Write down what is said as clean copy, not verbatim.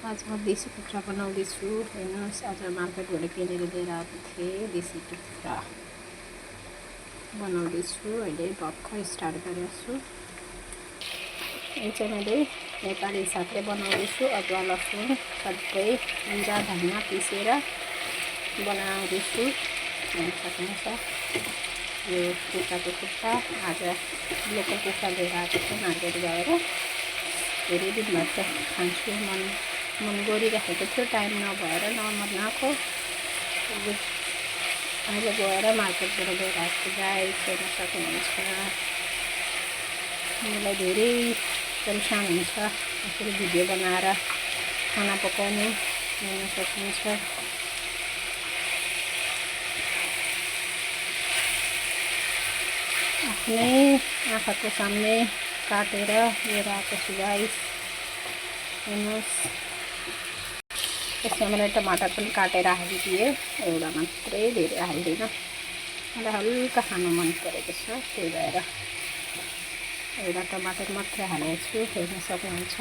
आज म देसी कुखुरा बनाउँदैछु। हेर्नुहोस्, आज मार्केटबाट किनेर लिएर आएको थिएँ। देसी कुखुरा बनाउँदैछु। अहिले भर्खर स्टार्ट गरेको छु। यो चाहिँ मैले नेपाली हिसाबले बनाउँदैछु। अदुवा लसुन सबै जिरा धनिया पिसेर बनाउँदैछु। हेर्न सक्नुहुन्छ यो कुखुराको खुट्टा। आज लोकल कुखुरा लिएर आएको छु मार्केट गएर। धेरै दिन भयो खान्छु, मन गरिरहेको थियो, टाइम नभएर नआएको। अहिले गएर मार्केटबाट लिएर आएको गाई हेर्न सक्नुहुन्छ। मलाई धेरै परेशान हुन्छ यसरी भिडियो बनाएर खाना पकाउनु। हेर्न सक्नुहुन्छ आफ्नै आँखाको सामने काटेर लिएर आएको छु गाइस। हेर्नुहोस्, यसमा मैले टमाटर पनि काटेर हालिदिएँ। एउटा मात्रै, धेरै हाल्दिनँ। मलाई हल्का खानु मन परेको छ, त्यही भएर एउटा टमाटर मात्रै हालेको छु। हेर्न सक्नुहुन्छ।